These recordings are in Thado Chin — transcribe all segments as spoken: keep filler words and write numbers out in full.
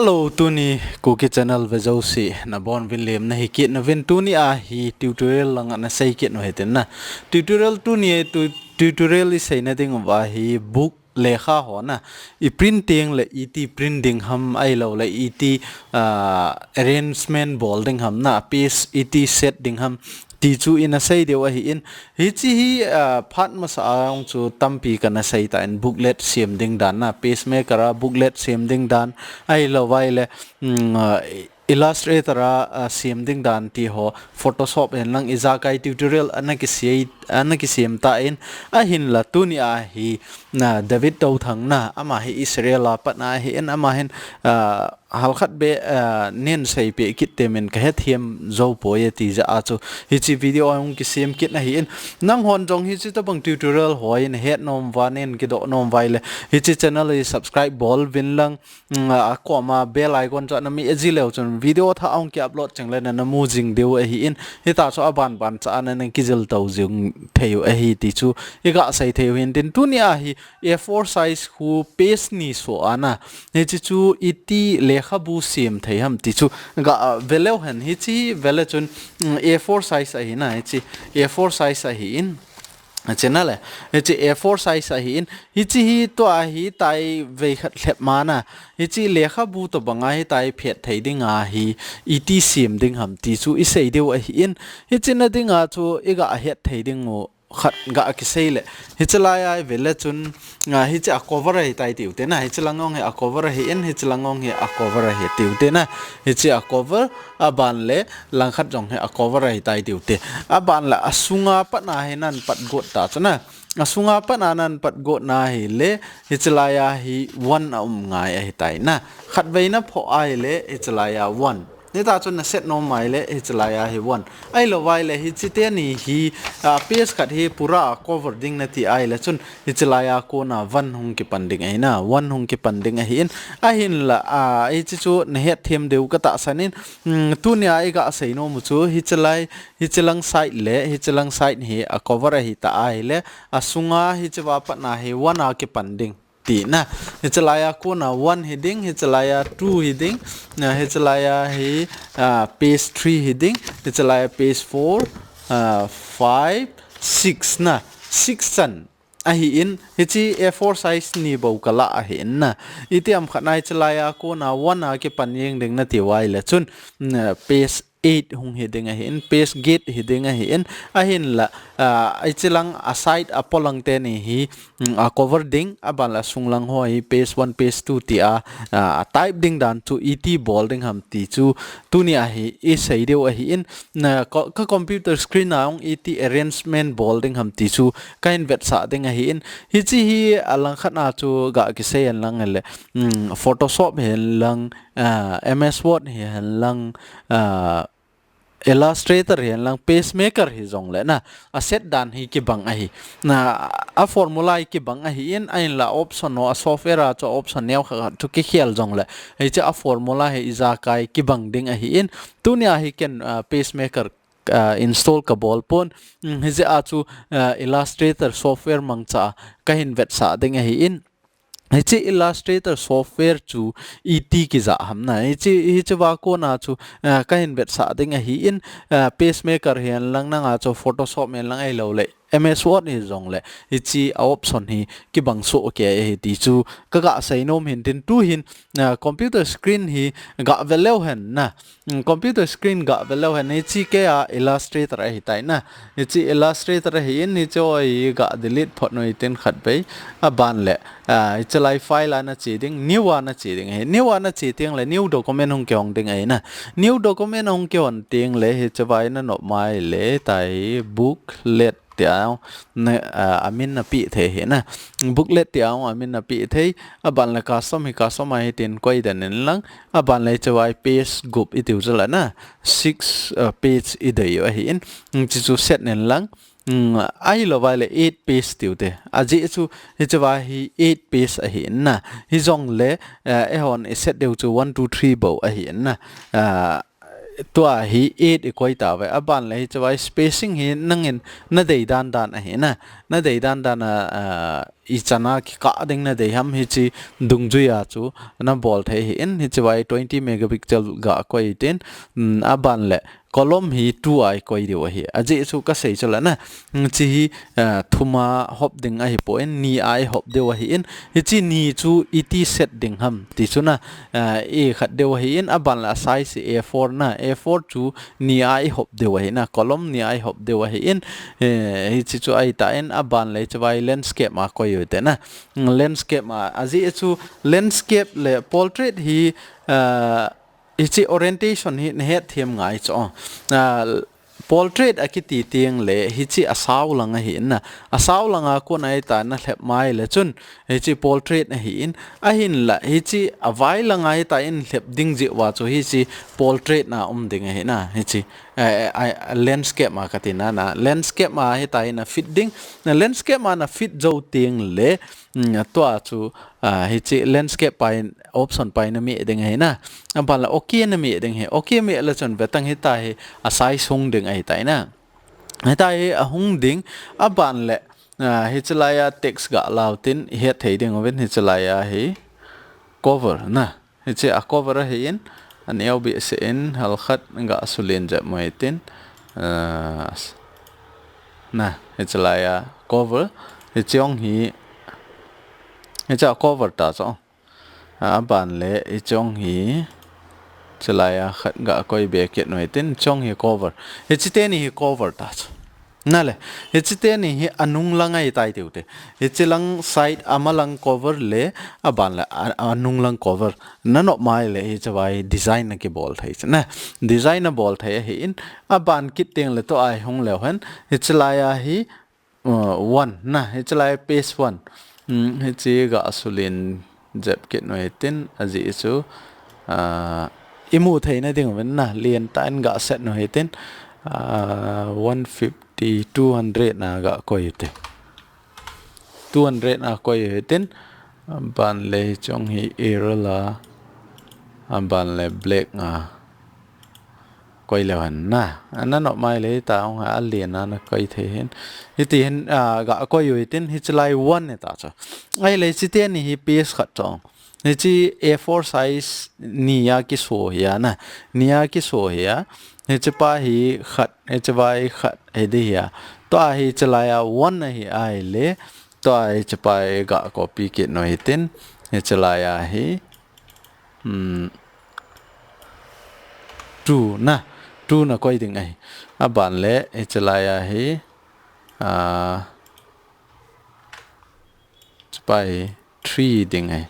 Hello, tuni Kuki channel vejouse nabonuvin lemna hikit nauvin. Tuni a hi tutorial lang a nasei kit u hitin na. Tutorial tuni a tu, tutorial isei nading uva hi book lekha ho na i print teng le iti print ding ham ahilou le iti, ah, arrangement bol ding ham na, page iti set ding ham ti chu ina sei diu ahin. Hiche hi, ah, phat masa a jong chu tampi kana sei tan, booklet sem ding dan na, page maker a booklet sem ding dan ahilou vai le, mm, ah, Illustrator a, ah, sem ding dan ti ho, Photoshop hen lang ijakai tutorial ana kisei, ana kisem tan, ahinla tuni a hi na David Touthang na, ama hi Israel a pat na ahin, ama hin, ah, halkhat be, ah, nen seipeh kit temin kahethem jou poi ati jeh a chu hiche video a hung kisem kit nahin. Nanghon jong hiche tobang tutorial ho hi nahet nom uva, nen kidoh nom uva ahile hiche channel hi subscribe bol uvin lang, mm, a, akoma bell icon chu ana meh ji leu chun video thah ahung ki upload cheng le nana mu jing diu ahin, hita chu aban ban cha a nana kijil tou jing thei u ahi ti chu iga sei thei u hintin. Tuni a hi A four size khu page ni soh ana, hiche chu iti lekhabu sem thei ham ti chu ga, ah, ve leu hen. Hiche ve le chun, mm, A four size ahi na, hiche A four size ahin. Hiche na le, hiche A four size ahin, hiche hi tua hi tai vei khat lhep mana, hiche lekhabu tobang a hi tai phet thei ding a hi iti sem ding ham ti chu isei diu ahin, hiche na ding a chu iga het thei ding u khat ga kisei le. Hiche lai a i ve le chun, ah, hiche a cover ahi tai tiu te na, hiche lang jong hi a cover ahin, hiche lang jong hi a cover ahi tiu te na, hiche a cover, aban le langkhat jong hi a cover ahi tai tiu te. Aban le asunga pat na hi nan pat got ta chu na. Asunga pat na nan pat got na hile, hiche lai a hi one a um ngai ahi tai na. Khatvei na phoh ahile, hiche lai a one. Hita chun na set nom ahile, hiche lai a hi one. Ahilou vai le, hiche teni hi, ah, page khat hi pura cover ding nati ahile chun, hiche lai a kona one hung kipan ding ahi na, one hung kipan ding ahin. Ahinla, ah, hiche chu na het them diu ka tahsan in, mm, tuni a iga sei nom u chu, hiche lai, hiche lang side le, hiche lang side hi a cover ahi ta ahile, asunga hiche va pat na hi one a kipan ding. Ti na, hiche lai a kona one hi ding, hiche lai a two hi ding, na hiche lai a hi, ah, page three hi ding, hiche lai a page four, ah, five, six na, six chan ahin, hiche A four size ni bou ka la ahin na. Iti ham khat na hiche lai a kona one a kipan jeng ding nati uva ahile chun, na page eight hung hi ding ahin, page get hi ding ahin, ahinla, ah, hiche lang a side a polang teni hi, mm, a cover ding, aban la sung lang ho hi page one, page two ti a, ah, a type ding dan chu iti bol ding ham ti chu tuni a hi isei diu ahin, na ko-, ka computer screen a jong iti arrangement bol ding ham ti chu ka hin vetsah ding ahin, hiche hi a langkhat na chu ga kisei hen lang le, mm, Photoshop hen lang, ah, M S Word hi hen lang, ah, Illustrator hi hen lang, PageMaker hi jong le na, a set dan hi kibang ahi. Na, a formula hi kibang ahin, ahinla option ho, a software a chu option neo khat khat chu kikhel jong le, hiche a formula hi ijakai kibang ding ahin, tuni a hi ken, ah, PageMaker, ah, install ka bol pon, mm, hijeh a chu, ah, Illustrator software mangcha a ka hin vetsah ding ahin, hiche Illustrator software chu iti kija ham na. Hiche, hiche va kona chu, ah, ka hin vetsah ding ahin, ah, PageMaker hi hen lang nanga chu Photoshop hi hen lang ahilou le, M S Word hi jong le, hiche a option hi kibang soh kei ahi ti chu ka ga sei nom hintin tu hin, ah, computer screen hi ga ve leu hen na. Mm, computer screen ga ve leu hen, hiche kei a Illustrator ahi tai na. Hiche Illustrator ahin, hiche ho hi ga delete phot u hitin khatvei. Aban le, ah, hiche lai file a na che ding, new a na che ding ahi. New a na che teng le, new document hung kihong ding ahi na. New document hung kihon teng le, hiche va na nop mai le, tai booklet ti a, na, ah, a min na pe thei ahi na. Booklet ti a, a min na pe thei. Aban le custom hi custom ahi tin koi den in lang. Aban le hiche va page gup i tiu chu la na. Six, ah, page i dei u ahin. Hiche chu set in lang. Mm, ahilou vai le eight page tiu te. Ajeh chu hiche va hi eight page ahin na. Hi jong le, ah, eihon i set diu chu one, two, three bou ahin na. Ah, tua hi eight i koi ta ve. Aban le hiche va spacing hi nangin na dei dan dan ahi na. Na dei dan dan a, ah, ichan a kikah ding nadei ham hiche dungjuia chu nabol thei ahin, hiche vai twenty megapixel ga koi tin, um, aban le column hi two a ikoi diu ahi. Ajeh chu kasei chu la na, um, hiche hi, uh, thum a hop ding ahipon, ni a ihop diu ahin, hiche ni chu iti set ding ham ti chu na, uh, ikhat diu ahin, aban le a size hi A four na, A four chu ni a ihop diu ahi na, column ni a ihop diu ahin, eh, hiche chu ahitan, aban le hiche vai landscape a koi u hite na. Landscape a, ajeh chu landscape le portrait hi, ah, hiche orientation hi nahet them ngai chu. Ah, portrait akiti teng le hiche asao lang ahin na. Asao lang a kon a hita nalhep mai le chun hiche portrait ahin, ahinla hiche avai lang a hita in lhep ding jeh uva chu hiche portrait na um ding ahi na, hiche, eh, eh, eh, landscape a kati na na, landscape a hita in a fit ding, na landscape a na fit jou teng le, mm, tua chu, ah, hiche landscape pa in option pa in na meh ding ahi na, aban le okay na meh ding ahi, okay meh le chun vetang hita hi a size hung ding ahitai na. Hita hi ahung ding, aban le, ah, hiche laia text ga lau tin ihet thei ding uvin hiche laia hi cover na. Hiche a cover ahin, aneo behseh in halkhat ga sulen jep mo hitin, ah, na, hiche laia cover, hiche ong hi, hiche a cover ta chu. Aban le, hiche ong hi, hiche laia khat ga koi be kit nu hitin, hiche ong hi cover. Hiche teni hi cover ta chu. Na le, hiche teni hi anung lang ahitai tiu te. Hiche lang side ama lang cover le, aban le, a, anung lang cover. Na nop mai le, hiche vai design na kibol thei chu. Na, design nabol thei ahin, aban kit teng le tua ihung leu hen, hiche laia hi, uh, one na, hiche lai page one. Hmm, hiche ga sulen jep kit nu hitin, ajeh chu, ah, imu thei na ding uvin na, lien tah in ga set nu hitin, ah, one fifty, two hundred na ga koi u hite. Two hundred na koi u hitin, aban le hiche ong hi error la, aban le black a. Koi leu hen na. Na nop mai le hita ong hi alen a na koi thei hin. Hiti hin, ah, ga koi u hitin hiche lai one hita chu. Ahile hiche teni hi page khat chu. Hiche A four size ni a kiso hi a na. Ni a kiso hi a. Hiche pa hi khat, hiche vai khat hi di hi a. Tua hiche laia one ahi ahile. Tua hiche pa hi ga copy kit nu hitin. Hiche laia hi. Hmm. Two na, two na koi ding ahi. Aban le, hiche laia hi, ah, hiche pa hi three ding ahi.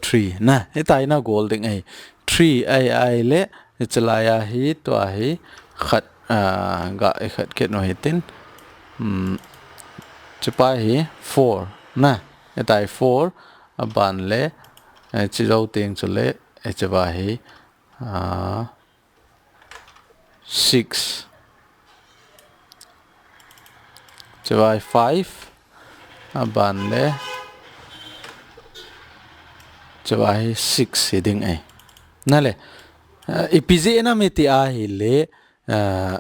Three na, hita hi na gol ding ahi. Three ahi, ahile, hiche laia hi, tua hi, khat, ah, ga ikhat kit nu hitin. Hmm. Hiche pa hi four na, hita hi four. Aban le, eh, hiche jou teng chu le, eh, hiche va hi, ah, six. Hiche va hi five. Aban le, hiche va hi six hi ding ahi. Na le, eh, ipi jeh ina mi ti ahile, eh,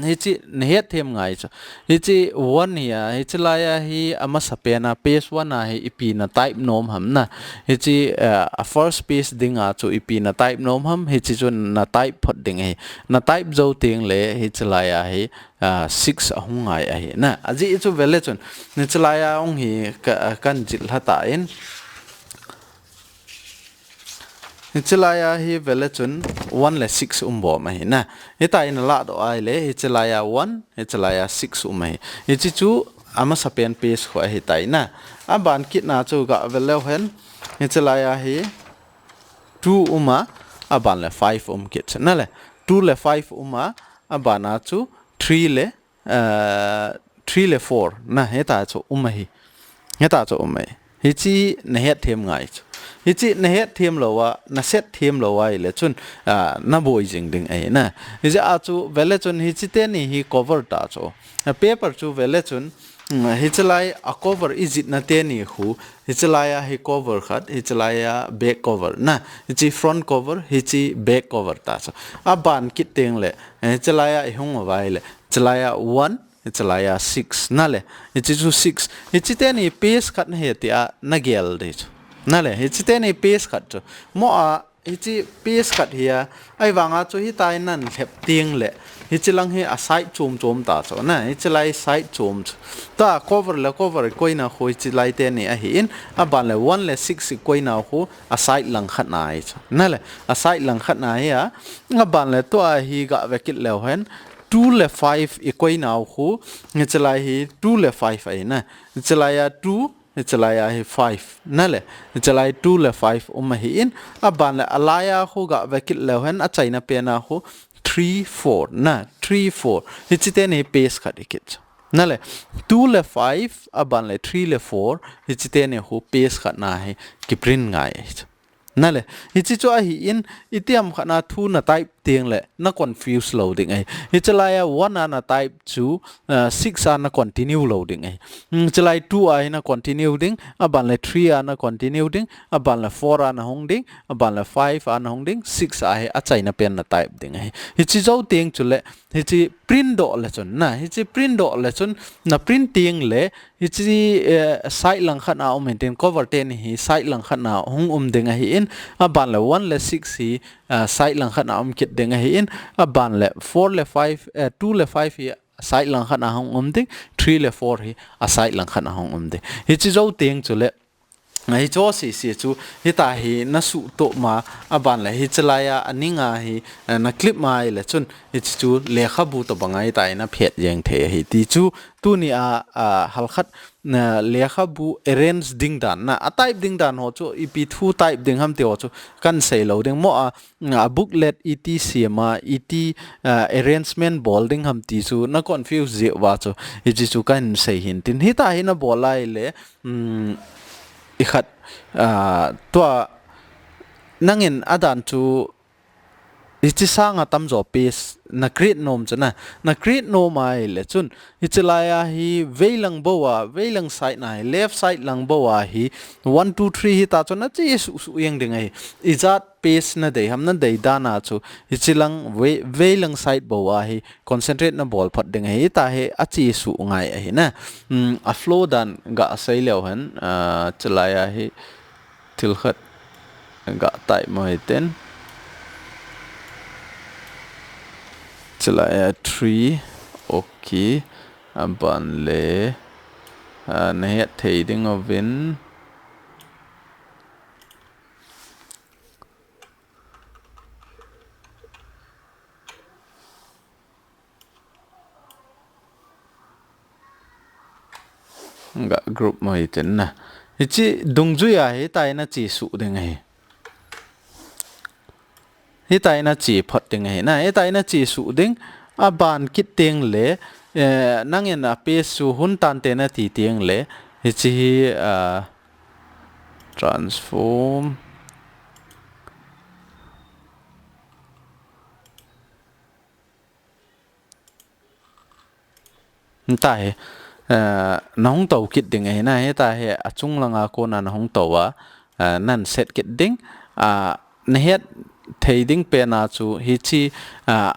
Hiche nahet them ngai chu. Hiche one hi a, hiche laia hi amasapen a, page one a hi ipi na type nom ham na. Hiche, eh, a first page dinga chu ipi na type nom ham, hiche chu na type phot ding ahi. Na type jou teng le, hiche laia hi, ah, six ahung ngai ahi na. Ajeh chu vele chun, hiche laia ong hi ka, kan jih lha tan. Hiche laia hi vele chun one le six um bom ahi na. Hita in la doh ahile, hiche laia one, hiche laia six um ahi. Hiche chu amasapen page khu ahitai na. Aban kit na chu ga veleu hen, hiche laia hi two um a, aban le five um kit chu. Na le, two le five um a, aban a chu three le ah, three le four na, hita chu um ahi. Hita chu um ahi. Hiche nahet them ngai chu. Hiche nahet them lou a, naset them lou ahile chun, ah, naboi jing ding ahi na. Hijeh a chu vele chun hiche teni hi cover ta chu. Ah, paper chu vele chun, mm, hiche lai a cover ijih na teni khu, hiche laia hi cover khat, hiche laia back cover na. Hiche front cover, hiche back cover ta chu. Aban kit teng le, hiche laia ihung uva ahile, hiche laia one, Hiche laiya six, nale. Hiche chu six. Hiche teni page khat nahi tia nagel ding chu. Nale, hiche teni page khat chu. Mo a, hiche page khat hi a, ahivanga chu hitia nalhep teng le. Hiche lang hi a side chom chom ta chu. Na, hiche lai side chom chu. Tua cover le cover koina khu hiche lai teni ahin, aban le one le six koina khu a side lang khat na hi chu. Nale, a side lang khat na hi a, aban le tua hi gave kit leu hen, two le five i koinau khu, hiche lai hi two le five ahi na. Hiche laiya two, hiche laiya hi five. Nale, hiche lai two le five um ahin, aban le a laiya khu gave kit leu hen, achaina pena khu three, four, na, three, four. Hiche teni page khat hi kit chu. Nale, two le five, aban le three le four, hiche teni khu page khat na hi kiprint ngai ahi chu. Nale, hiche chu ahin, itiham khat na thu na type teng le, na confuse lou ding ahi. Hiche laiya one a na type chu, ah, six a na continue lou ding ahi. Hmm, hiche lai two a hi na continue ding, aban le three a na continue ding, aban le four a na hung ding, aban le five a na hung ding, six a hi achaina pen na type ding ahi. Hiche jou teng chu le, hiche print doh le chun, na, hiche print doh le chun, na print teng le, hiche, eh, side lang khat na um intin, cover teni hi side lang khat na hung um ding ahin, aban le one le six hi, eh, side lang khat na um kit ding ahin, aban le four le five, eh, two le five hi side lang khat na hung um ding, three le four hi a side lang khat na hung um ding. Hiche jou teng chu le, hiche sese chu, hitia hi na suhtoh ma, aban le hiche laiya a ning a hi, eh, na clip ma ahile chun, hiche chu lekhabu tobang a hitia hi na phet jeng thei ahi. Ti chu, tuni a, a, halkhat, na, lekhabu arrange ding dan na, a type ding dan ho chu, ipi thu type ding ham ti ho chu, kan sei lou ding mo a, a booklet iti siam a, iti, ah, arrangement bol ding ham ti chu na confuse jeh uva chu, hiche chu kahin sei hintin. Hitia hi na bol ahile, um, ikhat, ah, tua nangin adan chu hiche sanga tamjo page na create nom chu na, na create nom ahile chun, hiche laiya hi veilang bou a, veilang side na hi, left side lang bou a hi, one, two, three hita chu na chesuh suh jeng ding ahi. Ijat page na dei ham, na dei dan a chu, hiche lang vei, veilang side bou a hi, concentrate na bol phot ding ahi, hitia hi achesuh ngai ahi na. Um, a flow dan gasei leu hen, ah, hiche laiya hi, thil khat ga type mo hiten. Hiche laiya three, okay. Aban le, ah, na het thei ding uvin. Ga group mo hiten na. Hiche dungjui a hitia hi na chesuh ding ahi. Hitia hi na che phot ding ahi na. Hitia hi na chesuh ding. Aban kit teng le, eh, nangin a page chu hun tante na ti teng le, hiche hi, ah, transform. Hitia hi, eh, na hung tou kit ding ahi na, hitia hi achung langa kona na hung tou a, eh, nan set kit ding, ah, na het thei ding pen a chu hiche, ah,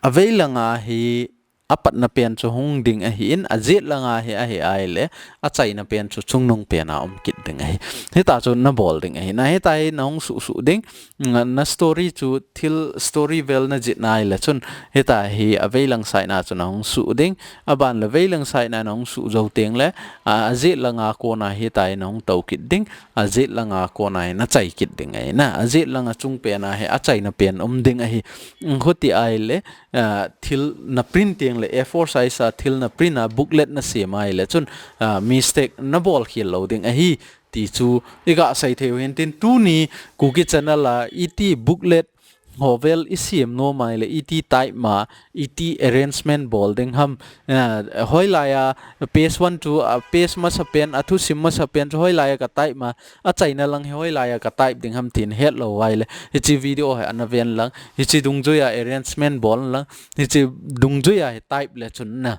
avei langa hi apatna pen chu hung ding ahin, ajet langa hi ahi ahile, achaina pen chu chungnung pen a um kit ding ahi. Hitia chu na bol ding ahi na, hitia hi na hung suh suh ding, na, na story chu thil story vel na jih na ahile chun, hitia hi avei lang side na chu na hung suh ding, aban le vei lang side na na hung suh jou teng le, a, ajet langa kona hitia hi na hung tou kit ding, ajet langa kona hi na chai kit ding ahi na, ajet langa chung pen a hi achaina pen um ding ahi. Hiti ahile, a, thil na print teng le A four size a thil na print a booklet na sem ahile chun, a, mistake na bol khel lou ding ahi. Ti chu i ga sei thei u hintin tuni Kuki channel a iti booklet ho vel i sem nom ahile iti type ma, iti arrangement bol ding ham, a, hoilai a page one chu, a, page masa pen, a thusim masa pen chu hoilai a ka type ma, achaina lang hi hoilai a ka type ding ham tin het lou ahile, hiche video hi ana ven lang, hiche dungjui a arrangement bol lang, hiche dungjui a hi type le chun na.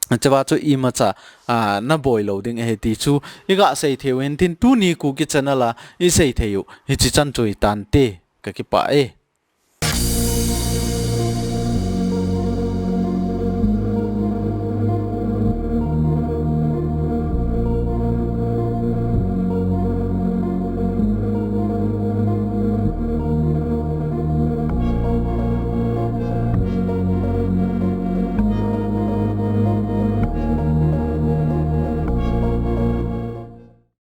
Chua chu imacha, a, na boi lou ding ahi ti chu i ga sei thei u hintin tuni Kuki channel a i sei thei u hiche chan chu i tan te ka kipah e.